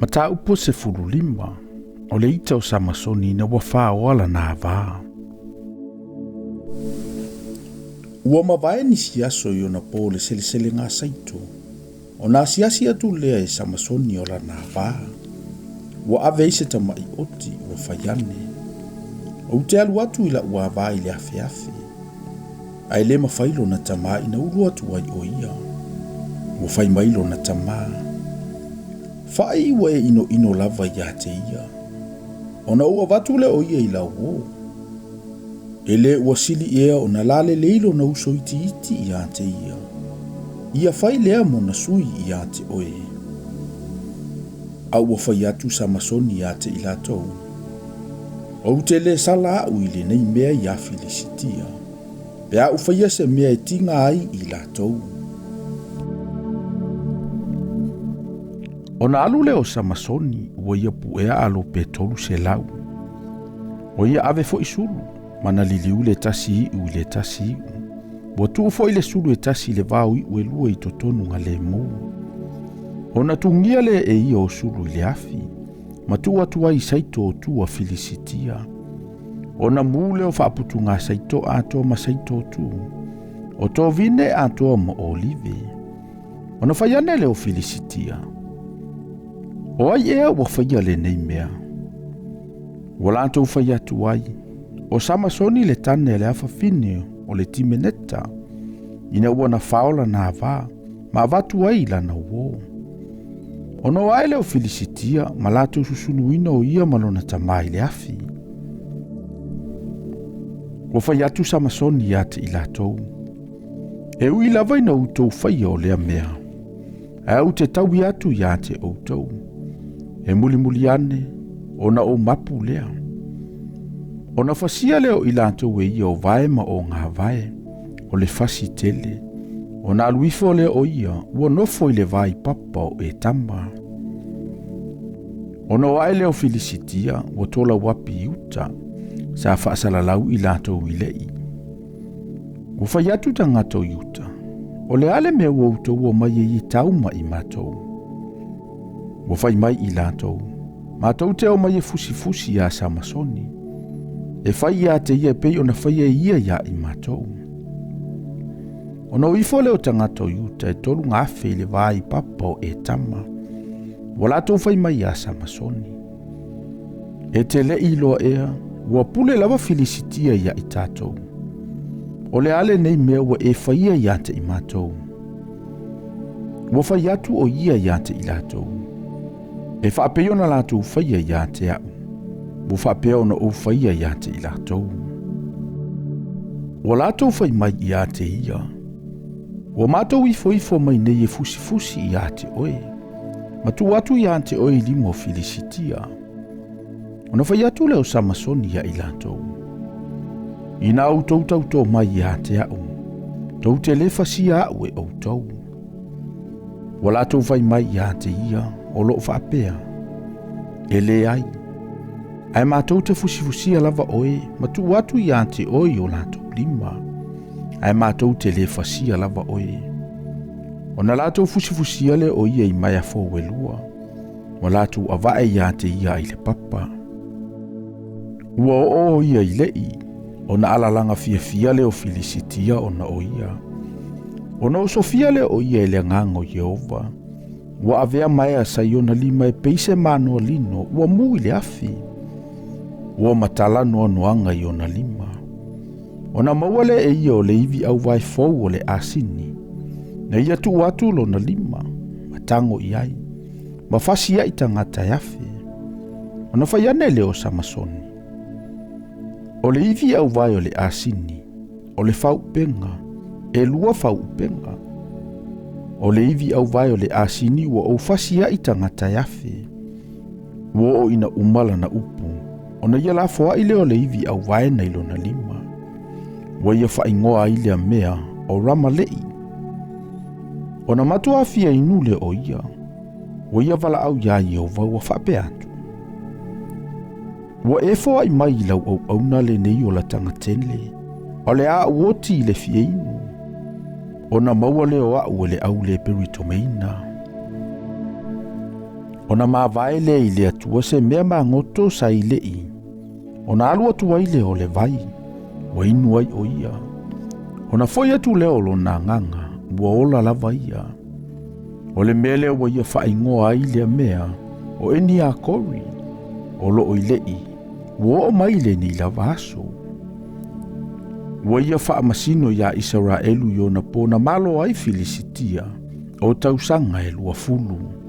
Mataupu 15, o le ita o Samasoni ina ua faoa lana ava. Ua mavae nisi aso i ona po le seleselega a Saito, ona asiasi atu lea e Samasoni o lana ava. Ua ave ai se tama'i oti ua fai ane. Ou te alu atu i la'u ava i le afeafe. Ae le mafai lona tamā ina ulu atu ai o ia. Ua fai mai lona tamā, Fa'i ua e inoino lava iā te ia, ona ou avatu lea o ia i lau uō. E le ua sili ea ona lalelei lona uso itiiti iā te ia, ia fai lea mona sui iā te oe. A ua fai atu Samasoni iā te i latou, Ou te le sala a'u i lenei mea iā Filisitia, pe a ou faia se mea e tiga ai i latou. Ona alu lea o Samasoni ua ia puea alo pe 300. Ua ia ave foi sulu, ma na liliu le tasi i'u i le tasi i'u. Ua tuu foi le sulu e tasi i le va o i'u e lua i totonu ga lemu. Ona tugia lea e ia o sulu i le afi, ma tuu atu ai i saito o tu a Filisitia. Ona mū lea o faaputugā saito atoa ma saito o tu, o to vine atoa ma olive. Ona fai ane lea o Filisitia, O ai ea ua faia lenei mea? Ua latou fai atu ai, O Samasoni le tane a le afafine o le Timeneta, ina ua na fao lana ava, ma avatu ai i lana uō. Ona o ae lea o Filisitia ma latou susuluina o ia ma lona tamā i le afi. Ua fai atu Samasoni ia te i latou, E ui lava ina outou faia o lea mea, ae ou te taui atu iā te outou, e mulimuli ane ona ou mapu lea. Ona fasia lea o i latou e ia o vae ma o ngā vae, o le fasi tele, ona alu ifo lea o ia ua nofo i le va i papa o Etama. Ona o ae lea o Filisitia ua tolauapi i uta, sa faasalalau i latou i le'i. Ua fai atu tagata o Iuta, O le a le mea ua outou omai ai e tau mai matou? Ua fai mai i latou, Matou te omai e fusifusi iā Samasoni, e fai iā te ia e pei ona faia e ia iā i matou. Ona o ifo lea o tagata o Iuta e 3,000 i le va i papa o Etama, ua latou fai mai iā Samasoni, E te le i iloa ea, ua pule lava Filisitia iā i tatou. O le a lenei mea ua e faia iā te i matou? Ua fai atu o ia iā te i latou, E faapei ona latou faia iā te a'u, ua faapea ona ou faia iā te i latou. Ua latou fai mai iā te ia, Ua matou ifoifo mai nei e fusifusi iā te oe, ma tuu atu iā te oe i lima o Filisitia. Ona fai atu lea o Samasoni iā i latou, Inā outou tautō mai iā te a'u, tou te le fasia a'u e outou. Ua latou fai mai iā te ia o loo faapea, E leai, ae matou te fusifusia lava oe ma tuu atu iā te oe i o latou lima, ae matou te le fasia lava oe. Ona latou fusifusia lea o ia i maea fou e lua, ua latou avae iā te ia i le papa. Ua oo o ia i le'i, ona alalaga fiafia lea o Filisitia ona o ia. Ona osofia lea o ia e le agaga o Ieova, ua avea maea sa i ona lima e pei se manoa lino ua mū i le afi. Ua matala noanoaga i ona lima. Ona maua lea e ia o le ivi auvae fou o le asini, na ia tuu atu lona lima, ma tago i ai, ma fasi ai tagata e afe. Ona fai ane lea o Samasoni, O le ivi auvae o le asini, o le faaupega, e lua faaupega. O le ivi auvae o le asini ua ou fasi ai tagata e afe. Ua oo ina uma lana upu, ona ia lafoai lea o le ivi auvae nai lona lima. Ua ia faaigoa ai lea mea o Ramalei. Ona matua fia inu lea o ia, ua ia valaau iā Ieova ua faapea atu, Ua e foai mai i lau auauna lenei olataga tele, o le a ou oti i le fia inu, ona maua lea o a'u e le au le peritomeina. Ona mavae lea i le Atua se mea magoto sa i le'i, ona alu atu ai lea o le vai, ua inu ai o ia. Ona foi atu lea o lona agaga, ua ola lava ia. O le mea lea ua ia faaigoa ai lea mea, o Eniakori, o loo i le'i, ua oo mai lenei lava aso. Ua ia faamasino iā Isaraelu i ona po na malo ai Filisitia, o tausaga e 20.